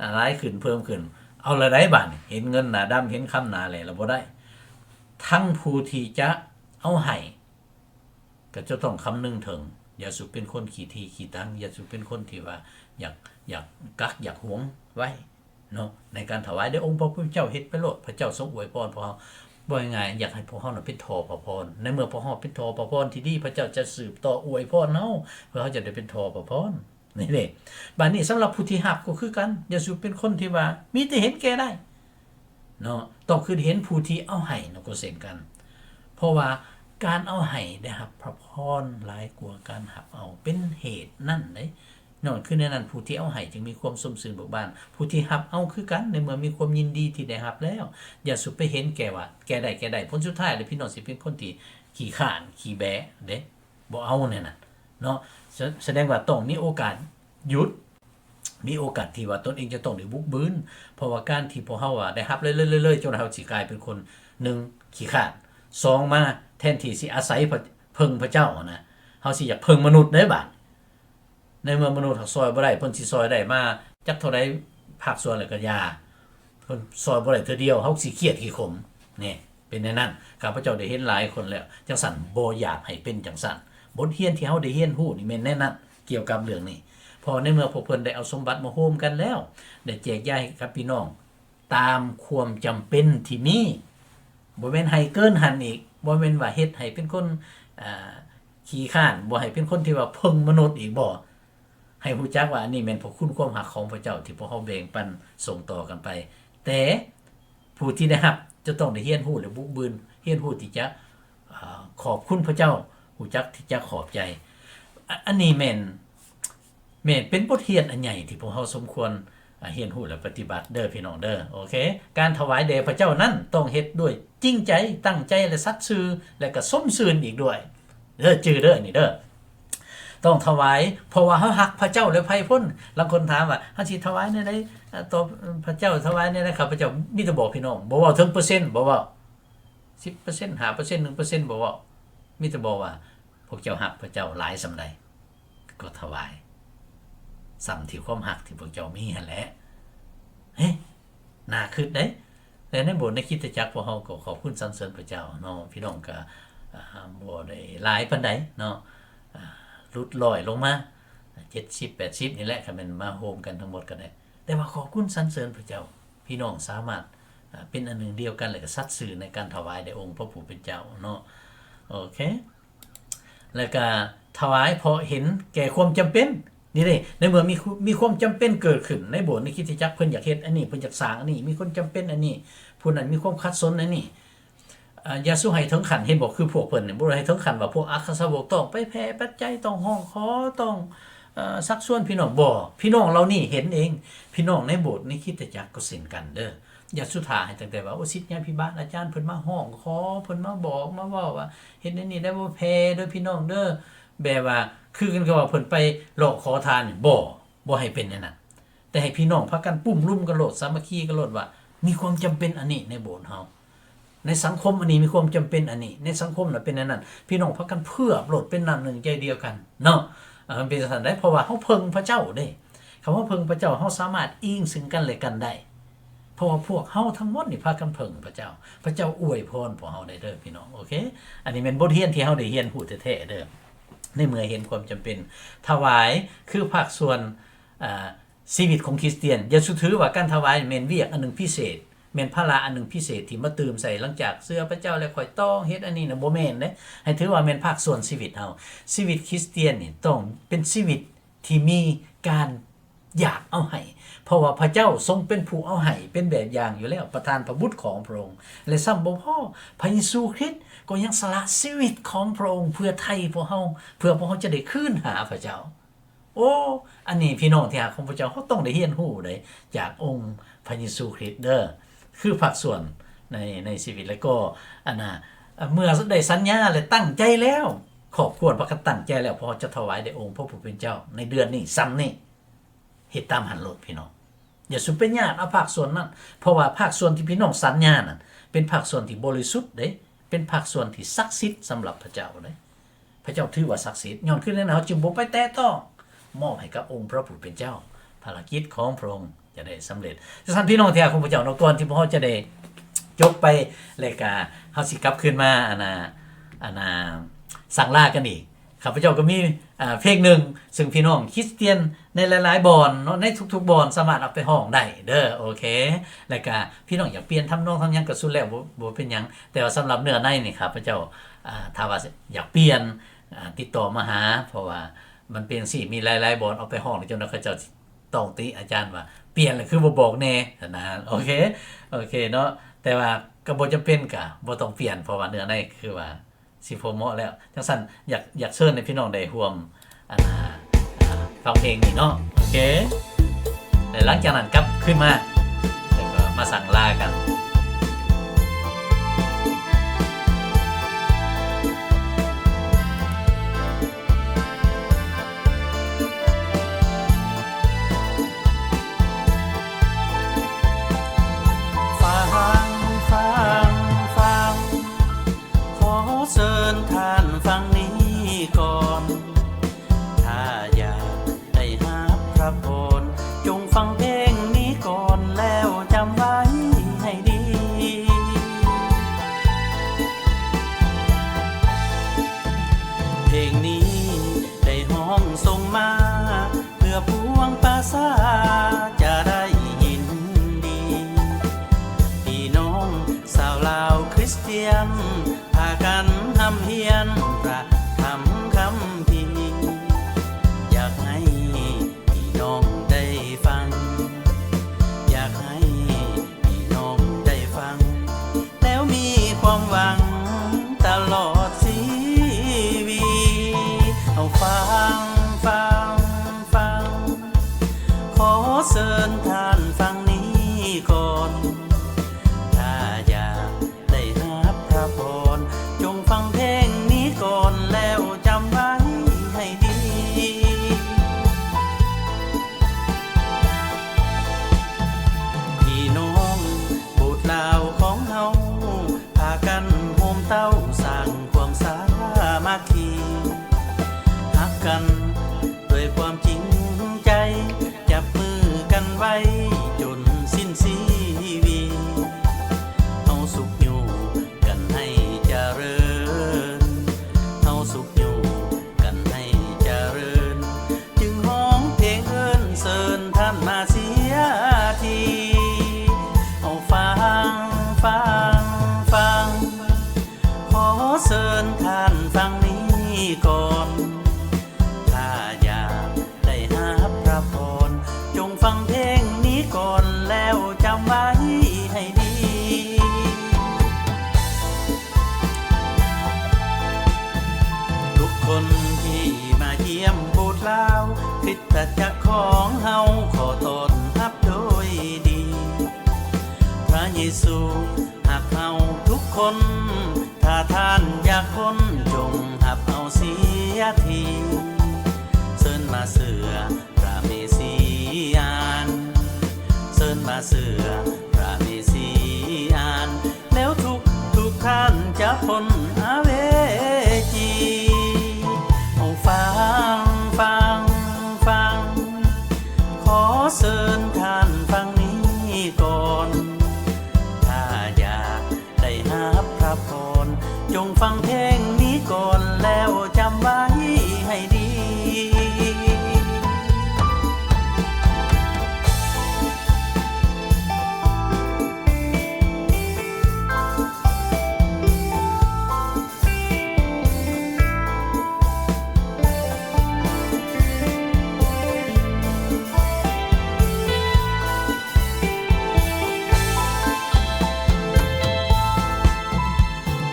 ອ່າ ຫຼາຍຂຶ້ນ ເພີ່ມຂຶ້ນ. ເອົາລະໄດ໋ບາດນີ້, ເຫັນເງິນໜ້າດຳ ເຫັນຄຳໜ້າແຫຼແລ້ວບໍ່ໄດ້. ທັງຜູ້ທີ່ຈະເອົາໃຫ້ ກໍຈະຕ້ອງຄຳນຶງເຖິງ, ຢ່າສູ່ເປັນຄົນຂີ້ຖີ່ຂີ້ຕັງ, ຢ່າສູ່ເປັນຄົນທີ່ວ່າຢາກ ຢາກກັກຢາກຫວງໄວ້ເນາະ ໃນການຖວາຍເດີ້. ອົງພະຜູ້ເປັນເຈົ້າເຮັດໄປໂລດ, ພະເຈົ້າຊົງອວຍພອນພວກເຮົາ. ເວົ້າງ່າຍໆ ຢາກໃຫ້ພວກເຮົານະເປັນທໍ່ພະພອນ. ໃນເມື່ອພວກເຮົາເປັນທໍ່ພະພອນທີ່ດີ, ພະເຈົ້າຈະສືບຕໍ່ອວຍພອນເຮົາ ເພື່ອເຮົາຈະໄດ້ເປັນທໍ່ພະພອນ. ນີ້ເດ້ ບາດນີ້ສຳລັບຜູ້ທີ່ຮັບກໍຄືກັນ, ຢ່າສູ່ເປັນຄົນທີ່ວ່າມີແຕ່ເຫັນແກ່ໄດ້ເນາະ, ຕ້ອງຄິດເຫັນຜູ້ທີ່ເອົາໃຫ້ນະກໍເຊັ່ນກັນ. ເພາະວ່າການເອົາໃຫ້ໄດ້ຮັບພະພອນຫຼາຍກວ່າການຮັບເອົາ, ເປັນເຫດນັ້ນເດ້ເນາະ. ຄືແນວນັ້ນ ຜູ້ທີ່ເອົາໃຫ້ຈຶ່ງມີຄວາມຊົມຊື່ນເບີກບານ, ຜູ້ທີ່ຮັບເອົາຄືກັນ ໃນເມື່ອມີຄວາມຍິນດີທີ່ໄດ້ຮັບແລ້ວ. ຢ່າສູ່ໄປເຫັນແກ່ວ່າ ແກ່ໄດ້ ແກ່ໄດ້, ຜົນສຸດທ້າຍແລ້ວ ພີ່ນ້ອງຊິເປັນຄົນທີ່ຂີ້ຄ້ານ ຂີ້ແບ້ເດ້. ບໍ່ເອົາແນວນັ້ນເນາະ. ສະ ສະແດງວ່າຕ້ອງມີໂອກາດຢຸດ, ມີໂອກາດທີ່ວ່າຕົນເອງຈະຕ້ອງໄດ້ບຸກບືນ. ເພາະວ່າການທີ່ພວກເຮົາວ່າໄດ້ຮັບເລື້ອຍໆ ຈົນເຮົາຊິກາຍເປັນຄົນ ໜຶ່ງ ຂີ້ຄ້ານ, ສອງ ມາແທນທີ່ຊິອາໄສພະ ເພິ່ງພະເຈົ້າຫັ້ນນະ, ເຮົາຊິຢາກເພິ່ງມະນຸດເດ້ບາດ. ໃນເມື່ອມະນຸດຫາກຊ່ອຍບໍ່ໄດ້, ເພິ່ນຊິຊ່ອຍໄດ້ມາຈັກເທົ່າໃດພາກສ່ວນແລ້ວກໍຢ່າ, ເພິ່ນຊ່ອຍບໍ່ໄດ້ເທື່ອດຽວ, ເຮົາຊິຄຽດຂີ້ຂົມ. ນີ້ ເປັນແນວນັ້ນ, ຂ້າພະເຈົ້າໄດ້ເຫັນຫຼາຍຄົນແລ້ວ. ຈັ່ງຊັ້ນ ບໍ່ຢາກໃຫ້ເປັນຈັ່ງຊັ້ນ. ບົດຮຽນທີ່ເຮົາໄດ້ຮຽນຮູ້ນີ້ແມ່ນແນວນັ້ນ ກ່ຽວກັບເລື່ອງນີ້. ເພາະໃນເມື່ອພວກເພິ່ນໄດ້ເອົາສົມບັດມາໂຮມກັນແລ້ວ, ໄດ້ແຈກຢາຍໃຫ້ກັບພີ່ນ້ອງຕາມຄວາມຈຳເປັນທີ່ມີ, ບໍ່ແມ່ນໃຫ້ເກີນຫັ້ນອີກ, ບໍ່ແມ່ນວ່າເຮັດໃຫ້ເປັນຄົນ ອ່າ ຂີ້ຄ້ານ, ບໍ່ໃຫ້ເປັນຄົນທີ່ວ່າເພິ່ງມະນຸດອີກບໍ? ໃຫ້ຮູ້ຈັກວ່າອັນນີ້ແມ່ນພະຄຸນຄວາມຮັກຂອງພະເຈົ້າທີ່ພວກເຮົາແບ່ງປັນສົ່ງຕໍ່ກັນໄປ, ແຕ່ຜູ້ທີ່ໄດ້ຮັບຈະຕ້ອງໄດ້ຮຽນຮູ້ ແລະ ບຸກບືນ, ຮຽນຮູ້ທີ່ຈະ ເອີ ຂອບຄຸນພະເຈົ້າ, ຮູ້ຈັກທີ່ຈະຂອບໃຈ. ອ- ອັນນີ້ແມ່ນ ແມ່ນເປັນບົດຮຽນອັນໃຫຍ່ທີ່ພວກເຮົາສົມຄວນ ອາ ຮຽນຮູ້ ແລະ ປະຕິບັດເດີພີ່ນ້ອງເດີ. ໂອເຄ, ການຖວາຍແດ່ພະເຈົ້ານັ້ນຕ້ອງເຮັດດ້ວຍຈິງໃຈ, ຕັ້ງໃຈ ແລະ ສັດຊື່ ແລະ ກໍຊົມຊື່ນອີກດ້ວຍເດີ. ຈື່ເດີອັນນີ້ເດີ, ຕ້ອງຖວາຍ ເພາະວ່າເຮົາຮັກພະເຈົ້າ ແລະ ໃຜພົ້ນ. ລາງຄົນຖາມວ່າ ເຮົາຊິຖວາຍແນວໃດ ອາ ຕໍ່ພະເຈົ້າ, ຖວາຍແນວໃດ? ຂ້າພະເຈົ້າມີແຕ່ບອກພີ່ນ້ອງ, ບໍ່ເວົ້າເຖິງເປີເຊັນ, ບໍ່ເວົ້າສິບເປີເຊັນ, ຫ້າເປີເຊັນ, ໜຶ່ງເປີເຊັນ, ບໍ່ເວົ້າ. ມີແຕ່ບອກວ່າ ພວກເຈົ້າຮັກພະເຈົ້າຫຼາຍສ່ຳໃດ ກໍຖວາຍສ່ຳທີ່ຄວາມຮັກທີ່ພວກເຈົ້າມີຫັ້ນແຫຼະ. ເອີ ໜ້າຄິດເດ້. ແລະ ໃນໂບດໃນຄຣິສຕະຈັກພວກເຮົາກໍຂອບຄຸນສັນເສີນພະເຈົ້າເນາະ, ພີ່ນ້ອງກໍ ອາ ບໍ່ໄດ້ຫຼາຍປານໃດເນາະ, ອາ ຫຼຸດຮ້ອຍລົງມາ ເຈັດສິບ ແປດສິບນີ້ແຫຼະ, ຄັນແມ່ນມາໂຮມກັນທັງໝົດກໍໄດ້. ແຕ່ວ່າຂອບຄຸນສັນເສີນພະເຈົ້າ, ພີ່ນ້ອງສາມາດ ອາ ເປັນອັນໜຶ່ງດຽວກັນ ແລະ ກໍສັດຊື່ໃນການຖວາຍແດ່ອົງພະຜູ້ເປັນເຈົ້າເນາະ. ໂອເຄ. ແລ້ວກະຖວາຍເພາະເຫັນແກ່ຄວາມຈຳເປັນ. ນີ້ເດ້, ໃນເມື່ອມີ ມີຄວາມຈຳເປັນເກີດຂຶ້ນໃນໂບດໃນຄຣິສຕະຈັກ, ເພິ່ນຢາກເຮັດອັນນີ້, ເພິ່ນຢາກສ້າງອັນນີ້, ມີຄົນຈຳເປັນອັນນີ້, ຜູ້ນັ້ນມີຄວາມຂັດສົນອັນນີ້, ອາ ຢ່າສູ່ໃຫ້ເຖິງຂັ້ນ ເຫັນບໍ່, ຄືພວກເພິ່ນນີ້ ບໍ່ໄດ້ໃຫ້ເຖິງຂັ້ນວ່າພວກອັກຄະສາວົກຕ້ອງໄປແຜ່ປັດໄຈ, ຕ້ອງຮ້ອງຂໍ, ຕ້ອງ ເອີ ຊັກຊວນພີ່ນ້ອງ. ບໍ່, ພີ່ນ້ອງເຫຼົ່ານີ້ເຫັນເອງ. ພີ່ນ້ອງໃນໂບດໃນຄຣິສຕະຈັກກໍເຊັ່ນກັນເດີ. ຢ່າສຸດທ້າຍໃຫ້ຕັ້ງແຕ່ວ່າ ໂອ້ ສິດຍາພິບານອາຈານເພິ່ນມາຮ້ອງຂໍ, ເພິ່ນມາບອກມາເວົ້າວ່າ ເຮັດແນວນີ້ໄດ້ບໍ່ ແຜ່ເດີພີ່ນ້ອງເດີ. ແບບວ່າຄືກັນກັບວ່າເພິ່ນໄປຮ້ອງຂໍທານນີ້. ບໍ່, ບໍ່ໃຫ້ເປັນແນວນັ້ນ. ແຕ່ໃຫ້ພີ່ນ້ອງພາກັນປຸ້ມລຸມກັນໂລດ, ສາມັກຄີກັນໂລດວ່າ ມີຄວາມຈຳເປັນອັນນີ້ໃນໂບດເຮົາ, ໃນສັງຄົມອັນນີ້ມີຄວາມຈຳເປັນອັນນີ້, ໃນສັງຄົມລະເປັນແນວນັ້ນ. ພີ່ນ້ອງພາກັນເຜືອບໂລດ, ເປັນນ້ຳໜຶ່ງໃຈດຽວກັນເນາະ. ເອີ ມັນເປັນຈັ່ງຊັ້ນໄດ໋, ເພາະວ່າເຮົາເພິ່ງພະເຈົ້າເດ້. ຄຳວ່າເພິ່ງພະເຈົ້າ, ເຮົາສາມາດອີງເຊິ່ງກັນແລະກັນໄດ້. ເພາະວ່າພວກເຮົາທັງໝົດນີ້ພາກັນເພິ່ງພະເຈົ້າ. ພະເຈົ້າອວຍພອນພວກເຮົາໄດ້ເດີພີ່ນ້ອງ. ໂອເຄ, ອັນນີ້ແມ່ນບົດຮຽນທີ່ເຮົາໄດ້ຮຽນຮູ້ແທ້ໆເດີ. ໃນເມື່ອເຫັນຄວາມຈຳເປັນ, ຖວາຍຄືພາກສ່ວນ ອາ ຊີວິດຂອງຄຣິສຕຽນ. ຢ່າສູ່ຖືວ່າການຖວາຍແມ່ນວຽກອັນໜຶ່ງພິເສດ, ແມ່ນພາລະອັນໜຶ່ງພິເສດທີ່ມາຕື່ມໃສ່ ຫຼັງຈາກເຊື່ອພະເຈົ້າແລ້ວຂ້ອຍຕ້ອງເຮັດອັນນີ້ນະ, ບໍ່ແມ່ນເດ້. ໃຫ້ຖືວ່າແມ່ນພາກສ່ວນຊີວິດເຮົາ. ຊີວິດຄຣິສຕຽນນີ້ຕ້ອງເປັນຊີວິດ ທີ່ມີການຢາກເອົາໃຫ້, ເພາະວ່າພະເຈົ້າຊົງເປັນຜູ້ເອົາໃຫ້ເປັນແບບຢ່າງຢູ່ແລ້ວ, ປະທານພະບຸດຂອງພະອົງ. ແລະ ຊ້ຳບໍ່ພໍ, ພະເຢຊູຄຣິດກໍຍັງສະຫຼະຊີວິດຂອງພະອົງເພື່ອໄຖ່ພວກເຮົາ, ເພື່ອພວກເຮົາຈະໄດ້ຄືນຫາພະເຈົ້າ. ໂອ້ ອັນນີ້ພີ່ນ້ອງທີ່ຮັກຂອງພະເຈົ້າ, ເຮົາຕ້ອງໄດ້ຮຽນຮູ້ເດ້ຈາກອົງພະເຢຊູຄຣິດເດີ, ຄືພາກສ່ວນໃນ ໃນຊີວິດ. ແລ້ວກໍ ອັນນ່າ ເມື່ອໄດ້ສັນຍາ ແລະ ຕັ້ງໃຈແລ້ວ, ຄອບຄົວພາກັນຕັ້ງໃຈແລ້ວ, ພວກເຮົາຈະຖວາຍແດ່ອົງພະຜູ້ເປັນເຈົ້າໃນເດືອນນີ້, ຊ່ຳນີ້, ເຮັດຕາມຫັ້ນໂລດພີ່ນ້ອງ. ຢ່າສູ່ໄປຍາດເອົາພາກສ່ວນນັ້ນ, ເພາະວ່າພາກສ່ວນທີ່ພີ່ນ້ອງສັນຍານັ້ນ ເປັນພາກສ່ວນທີ່ບໍລິສຸດເດ້, ເປັນພາກສ່ວນທີ່ສັກສິດສຳລັບພະເຈົ້າເດ້. ພະເຈົ້າຖືວ່າສັກສິດ, ຍ້ອນຄືແນວນັ້ນເຮົາຈຶ່ງບໍ່ໄປແຕະຕ້ອງ, ມອບໃຫ້ກັບອົງພະຜູ້ເປັນເຈົ້າ, ພາລະກິດຂອງພະອົງຈະໄດ້ສຳເລັດ. ຈັ່ງຊັ້ນ ພີ່ນ້ອງທີ່ຮັກຂອງພະເຈົ້າເນາະ, ກ່ອນທີ່ພວກເຮົາຈະໄດ້ຈົບໄປ, ແລ້ວກະເຮົາຊິກັບຄືນມາ ອັນນ່າ ອັນນ່າ ສັ່ງລາກັນອີກ, ຂ້າພະເຈົ້າກໍມີ ອາ ເພງໜຶ່ງ ຊຶ່ງພີ່ນ້ອງຄຣິສຕຽນໃນຫຼາຍໆບ່ອນເນາະ, ໃນທຸກໆບ່ອນສາມາດເອົາໄປຮ້ອງໄດ້ເດີ. ໂອເຄ, ແລ້ວກະພີ່ນ້ອງຢາກປ່ຽນທຳນອງທຳຫຍັງກໍສຸດແລ້ວ, ບໍ່ ບໍ່ເປັນຫຍັງ, ແຕ່ວ່າສຳລັບເນື້ອໃນນີ້ ຂ້າພະເຈົ້າ ອາ ຖ້າວ່າຢາກປ່ຽນ ອາ ຕິດຕໍ່ມາຫາ, ເພາະວ່າມັນເປັນຈັ່ງຊີ້, ມີຫຼາຍໆບ່ອນເອົາໄປຮ້ອງ ແລ້ວຈົນວ່າເຂົາເຈົ້າຕ້ອງຕິອາຈານວ່າ ປ່ຽນແລ້ວຄືບໍ່ບອກແດ່ຫັ້ນນະ. ໂອເຄ ໂອເຄເນາະ, ແຕ່ວ່າກໍບໍ່ຈຳເປັນ, ກໍບໍ່ຕ້ອງປ່ຽນ, ເພາະວ່າເນື້ອໃນຄືວ່າຊິພໍເໝາະແລ້ວ. ຈັ່ງຊັ້ນ ຢາກ ຢາກເຊີນໃຫ້ພີ່ນ້ອງໄດ້ຮ່ວມ ອັນ ອາ ອາ ຟັງເພງນີ້ເນາະ. ໂອເຄ, ແລ້ວຫຼັງຈາກນັ້ນກັບຄືນມາ ແລ້ວກໍມາສັ່ງລາກັນ. ຟັງ ຟັງ ຟັງ ຂໍເຊີນທ່ານຟັງນີ້ກ່ອນ, ຖ້າຢາກໄດ້ຮັບພະພອນ ຈົ່ງຟັງເພງນີ້ກ່ອນ ແລ້ວຈຳໄວ້ໃຫ້ດີ. ເພງນີ້ໄດ້ຮ້ອງສົ່ງມາ ເພື່ອປວງປະຊາຈະໄດ້ຍິນດີ, ພີ່ນ້ອງຊາວລາວຄຣິສຕຽນ ພາກັນຮ່ຳຮຽນພະທຳຄ ຕະຈັກຂອງເຮົາຂໍຕ້ອນຮັບໂດຍດີ. ພະເຢຊູຮັກເຮົາທຸກຄົນ, ຖ້າທ່ານຢາກພົ້ນ ຈົ່ງຮັບເອົາເສຍທີ. ເຊີນມາເຊື່ອພະເມຊີອານ, ເຊີນມາເຊື່ອພະເມຊີອານ, ແລ້ວທຸກທຸກທ່ານຈະພົ້ນອະເວຈີ. ເອົາຟັງ, ຟັງ, ຟັງ, ຂໍເຊີນທ່ານຟັງນີ້ກ່ອນ. ຖ້າຢາກໄດ້ຮັບພະພອນ, ຈົ່ງຟັງເພງນີ້ກ່ອນ ແລ້ວຈຳໄວ້ໃຫ້ດີ.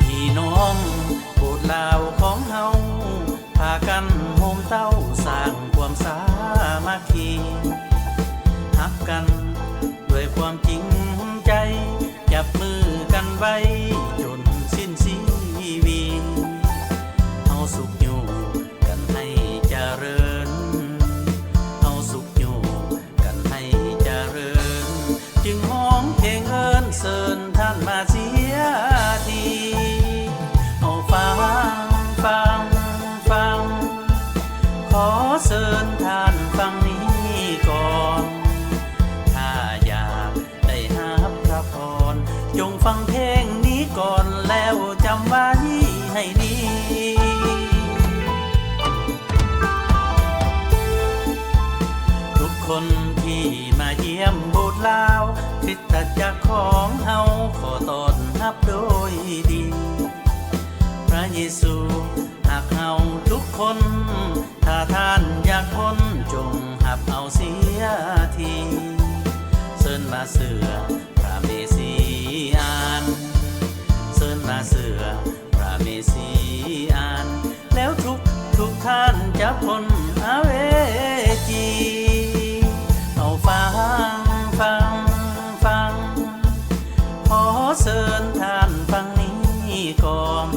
ພີ່ນ້ອງໂບດລາວຂອງເຮົາ ພາກັນໂຮມເຕົ້າສ້າງຄວາມສາມັກຄີ, ຮັກກັນດ້ວຍຄວາມຈິງໃຈ, ຈັບມືກັນໄວ້ຈົນສິ້ນຊີວິດ. ເຮົາຊຸກຍູ້ກັນໃຫ້ຈະເລີນ, ເຮົາຊຸກຍູ້ກັນໃຫ້ຈະເລີນ, ຈຶ່ງຮ້ອງເພງເອີ້ນເຊີນທ່ານມາເສຍທີ. ເອົາຟັງ, ຟັງ, ຟັງ, ຂໍເຊີນທ່ານຟັງນີ້ກ່ອນ. ຖ້າຢາກໄດ້ຮັບພະພອນ, ຈົ່ງຟັງເພງນີ້ກ່ອນ ແລ້ວຈຳໄວ້ໃຫ້ດີ. ທຸກຄົນທີ່ມາຢ້ຽມໂບດລາວ, ຄຣິສຕະຈັກຂອງເຮົາຂໍຕ້ອນຮັບໂດຍດີ. ພະເຢຊູຮັກເຮົາທຸກຄົນ, ຖ້າທ່ານຢາກພົ້ນ ຈົ່ງຮັບເອົາເສຍທີ. ເຊີນມາເຊື່ອພະເມຊີອານ, ເຊີນມາເຊື່ອພະເມຊີອານ, ແລ້ວທຸກທຸກທ່ານຈະພົ້ນອະເວຈີ. ເອົາຟັງ, ຟັງ, ຟັງ, ຂໍເຊີນທ່ານຟັງນີ້ກ່ອນ.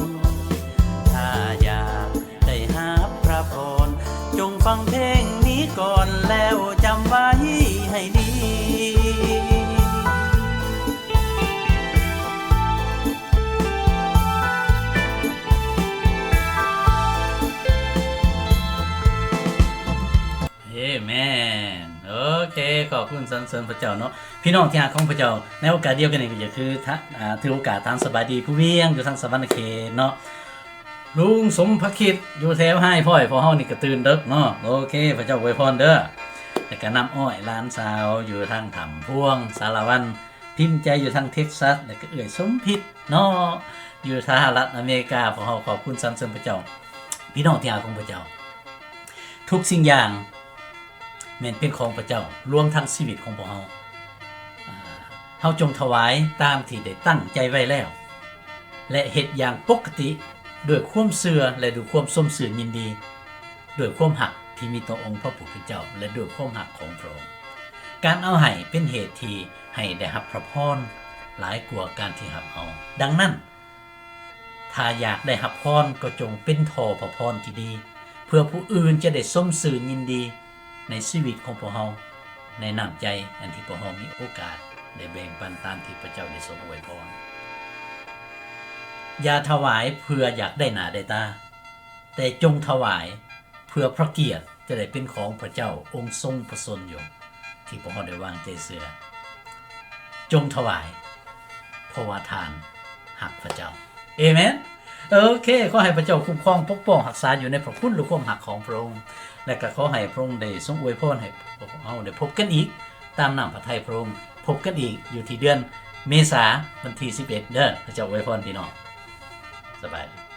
ຖ້າຢາກໄດ້ຮັບພະພອນ, ຈົ່ງຟັງເພງນີ້ກ່ອນ ແລ້ວຈຳໄວ້ໃຫ້ດີ. ເອແມນ. ໂອເຄ, ຂອບຄຸນສັນເສີນພະເຈົ້າເນາະ. ພີ່ນ້ອງທີ່ຮັກຂອງພະເຈົ້າ, ໃນໂອກາດດຽວກັນນີ້ກໍຢາກຖື ອາ ຖືໂອກາດຖາມສະບາຍດີຜູ້ວຽງຢູ່ທາງສະຫວັນນະເຂດເນາະ. ລຸງສົມພະຄິດຢູ່ແຖວໄຮພ້ອຍ, ພວກເຮົານີ້ກໍຕື່ນເດິກເນາະ. ໂອເຄ, ພະເຈົ້າອວຍພອນເດີ້. ແລ້ວກໍນ້ຳອ້ອຍຫຼານສາວຢູ່ທາງຖ້ຳພວງ, ສາລະວັນ ພິມໃຈຢູ່ທາງເທັກຊັສ, ແລ້ວກໍເອື້ອຍສົມພິດເນາະ ຢູ່ສະຫະລັດອາເມລິກາ. ພວກເຮົາຂອບຄຸນສັນເສີນພະເຈົ້າ. ພີ່ນ້ອງທີ່ຮັກຂອງພະເຈົ້າ, ທຸກສິ່ງຢ່າງແມ່ນເປັນຂອງພະເຈົ້າ, ລວມທັງຊີວິດຂອງພວກເຮົາ. ອາ ເຮົາຈົ່ງຖວາຍຕາມທີ່ໄດ້ຕັ້ງໃຈໄວ້ແລ້ວ ແລະ ເຮັດຢ່າງປົກກະຕິ ດ້ວຍຄວາມເຊື່ອ ແລະ ດ້ວຍຄວາມຊົມຊື່ນຍິນດີ, ດ້ວຍຄວາມຮັກທີ່ມີຕໍ່ອົງພະຜູ້ເປັນເຈົ້າ ແລະ ດ້ວຍຄວາມຮັກຂອງພະອົງ. ການເອົາໃຫ້ເປັນເຫດທີ່ໃຫ້ໄດ້ຮັບພະພອນຫຼາຍກວ່າການທີ່ຮັບເອົາ. ດັ່ງນັ້ນ, ຖ້າຢາກໄດ້ຮັບພອນ, ກໍຈົ່ງເປັນທໍ່ພະພອນທີ່ດີ, ເພື່ອຜູ້ອື່ນຈະໄດ້ຊົມຊື່ນຍິນດີໃນຊີວິດຂອງພວກເຮົາ, ໃນນ້ຳໃຈອັນທີ່ພວກເຮົາມີໂອກາດໄດ້ແບ່ງປັນຕາມທີ່ພະເຈົ້າໄດ້ຊົງອວຍພອນ. ຢ່າຖວາຍເພື່ອຢາກໄດ້ໜ້າໄດ້ຕາ, ແຕ່ຈົ່ງຖວາຍ ເພື່ອພະກຽດຈະໄດ້ເປັນຂອງພະເຈົ້າອົງຊົງພະຊົນຢູ່ ທີ່ພວກເຮົາໄດ້ວາງໃຈເຊື່ອ. ຈົ່ງຖວາຍ ເພາະວ່າທ່ານຮັກພະເຈົ້າ. ເອແມນ. ໂອເຄ, ຂໍໃຫ້ພະເຈົ້າຄຸ້ມຄອງປົກປ້ອງຮັກສາຢູ່ໃນພະຄຸນ ແລະ ຄວາມຮັກຂອງພະອົງ, ແລະ ກໍຂໍໃຫ້ພະອົງໄດ້ຊົງອວຍພອນໃຫ້ພວກເຮົາໄດ້ພົບກັນອີກຕາມນ້ຳພະໄທພະອົງ. ພົບກັນອີກຢູ່ທີ່ເດືອນເມສາ ວັນທີສິບເອັດເດີ້. ພະເຈົ້າອວຍພອນພີ່ນ້ອງ. ສະບາຍດີ.